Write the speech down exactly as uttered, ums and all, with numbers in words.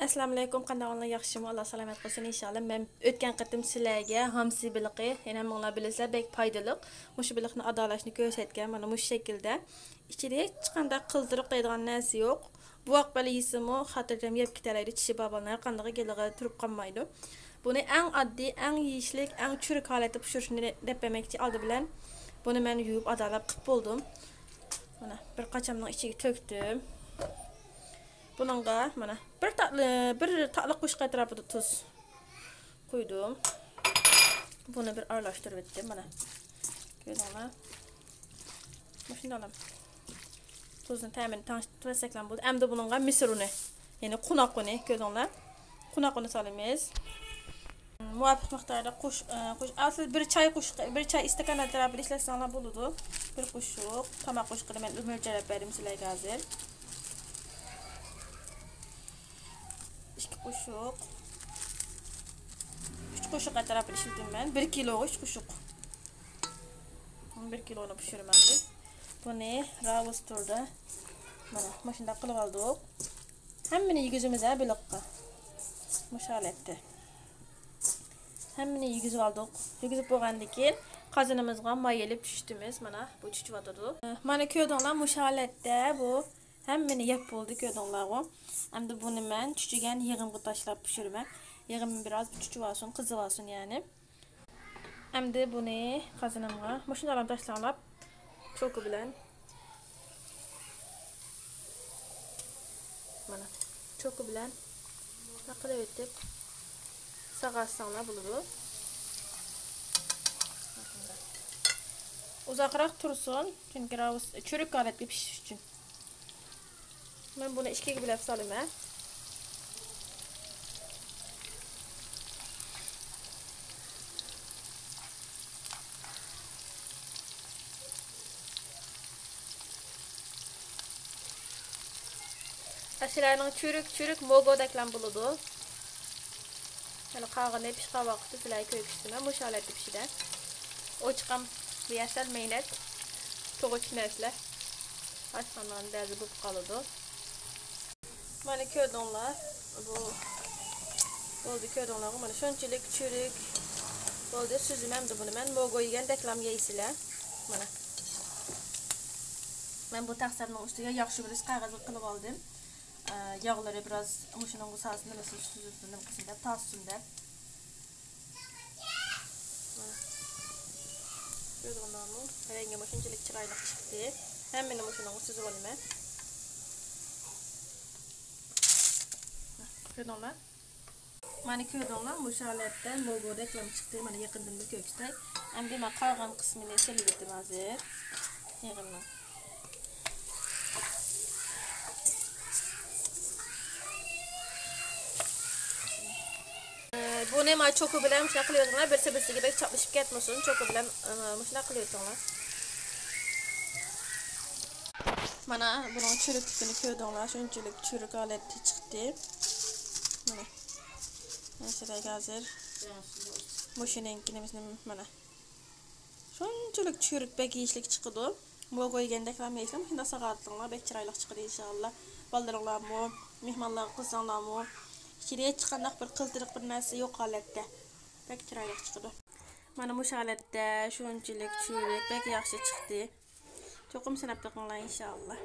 ئەسسالامۇئەلەيكۇم، قانداق ئەھۋالىڭلار، ياخشىمۇ؟ ئاللا سالامەت قىلسۇن ئىنشاللا. مەن ئۆتكەن قېتىم سىلەرگە ھامسى بېلىقى، يەنە ھەممىڭلار بىلىسىلەر، بەك پايدىلىق. مۇشۇ بېلىقنى ئادالاشنى كۆرسەتكەن، مانا مۇشۇ شەكىلدە. ئىچىدە ھېچقانداق قىزىرىق دەيدىغان نەرسە يوق. بوۋاق بالا يېسىمۇ خاتىرجەم يەپ كېتەلەيدۇ، چىشى بار بالىلار ھەرقاندىقى گېلىغا تۇرۇپ قالمايدۇ. بۇنى ئەڭ ئاددىي، ئەڭ يېيىشلىك، ئەڭ چۈرۈك ھالەتتە پىشۇرۇشنى دەپ بەرمەكچى ئالدى بىلەن. بۇنى مەن يۇيۇپ ئادالاپ قىلىپ بولدۇم. مانا بىر قاچامنىڭ ئىچىگە تۆكتۈم. بۇنىڭغا مانا بىر تاتلىق، بىر تاتلىق قوشۇق ئەتراپىدا تۇز قۇيدۇم. بۇنى بىر ئارىلاشتۇرۇپ ئۆتتۈم مانا. كۆردۈڭلار. مۇشۇنداق تۇزنى تەمىنى تەڭشىتىۋەتسەكلا بولدى. ئەمدى بۇنىڭغا مىسىر ئۇنى، يەنى قوناق ئۇنى، كۆردۈڭلار. قوناق ئۇنى سالىمىز. مۇۋاپىق مىقداردا قوش، ئە، قوش-، ئا، سىز بىر چاي قوشۇقى، بىر چاي ئىستاكان ئەتراپىدا ئىشلەتسەڭلار بولىدۇ. بىر قوشۇق تاماق قوشۇقىدا مەن مۆلچەرلەپ بەردىم سىلەرگە ھازىر. ئىككى قوشۇق، ئۈچ قوشۇق ئەتراپىدا ئىشلىتىمەن. بىر كىلوغا ئۈچ قوشۇق. بىر كىلونى پىشۇرىمەن بىز. بۇنى راۋۇس تۇردا مانا مۇشۇنداق قىلىپ ئالدۇق. ھەممىنى يېگۈزىمىز ھە بېلىققا. مۇشۇ ھالەتتە. ھەممىنى يېگۈزۈپ ئالدۇق. يېگۈزۈپ بولغاندىن كېيىن قازىنىمىزغا ماي ئېلىپ چۈشتىمىز. مانا بۇ چۈچۈۋاتىدۇ. مانا كۆردۈڭلار، مۇشۇ ھالەتتە بۇ ھەممىنى يەپ بولدى، كۆردۈڭلارغۇ. ئەمدى بۇنى مەن چۈچۈگەن يېغىمغا تاشلاپ پىشۇرىمەن. يېغىم بىراز چۈچۈۋالسۇن، قىزىۋالسۇن يەنى. ئەمدى بۇنى قازىنىمغا مۇشۇنداق تاشلاڭلاپ، چوكا بىلەن، مانا، چوكا بىلەن قىلىۋېتىپ ساغارتساڭلار بولىدۇ. ئۇزاقراق تۇرسۇن، چۈنكى راۋۇس چۈرۈك ھالەتكە پىشىش ئۈچۈن. مەن بۇنى ئىككىگە بۆلۈپ سالىمەن. ئاشۇلارنىڭ چۈرۈك، چۈرۈك موگودەكلام بولىدۇ. يەنە قالغىنى پىشقان ۋاقىتتا سىلەرگە كۆرسىتىمەن. مۇشۇ ھالەتتە پىشىدۇ. ئوچۇقام بىر يەسەل مەينەت. توغرا چۈشىنەسىلەر. ئاشخانىدا بەزى بولۇپ قالىدۇ. مانا كۆردۈڭلار. بۇ بولدى، كۆردۈڭلارغۇ. مانا شۇنچىلىك چۈرۈك بولدى. سۈزىمەن بۇنى مەن. موگو يېگەندەكلام يەيسىلەر. مانا. مەن بۇ تەخسەمنىڭ ئۈستىگە ياخشى بىر قەغەزگە قىلىپ ئالدىم. ئە، ياغلىرى بىراز مۇشۇنىڭغا سالسۇن، نېمە سۈزۈلسۇن، نېمە قىلسۇن دەپ، تازىسۇن دەپ. مانا. كۆردۈڭلارمۇ؟ رەڭگى مۇشۇنچىلىك چىرايلىق چىقتى. ھەممىنى مۇشۇنىڭغا سۈزۈپ ئالىمەن. كۆردۈڭلار؟ مانا كۆردۈڭلار، مۇشۇ ھالەتتە موگودەكلام چىقتى. مانا يېقىندىن بىر كۆرسىتەي. ئەمدى مانا قالغان قىسمىنى سېلىۋېتىمەن ھازىر. يېغىمنىڭ. بۇنى مانا چوكا بىلەن مۇشۇنداق قىلىۋېتىڭلار، بىرسى بىرسىگە بەك چاپلىشىپ كەتمىسۇن، چوكا بىلەن، ئە، مۇشۇنداق قىلىۋېتىڭلار. مانا بۇنىڭ چۈرۈكلۈكىنى كۆردۈڭلار، شۇنچىلىك چۈرۈك ھالەتتە چىقتى. مانا. مەن سىلەرگە ھازىر مۇشۇنىڭكىنى مانا. شۇنچىلىك چۈرۈك بەك يېيىشلىك چىقىدۇ. موگو يېگەندەكلا يەيسىلەر، مۇشۇنداق ساغارتىڭلار، بەك چىرايلىق چىقىدۇ ئىنشاللا. بالىلىرىڭلارمۇ، مېھمانلارغا قىلساڭلارمۇ، ئىچىدە ھېچقانداق بىر قىزىتىرىق بىر نەرسە يوق ھالەتتە بەك چىرايلىق چىقىدۇ. مانا مۇشۇ ھالەتتە شۇنچىلىك چۈرۈك بەك ياخشى چىقتى. چوقۇم سىناپ بېقىڭلار ئىنشاللا.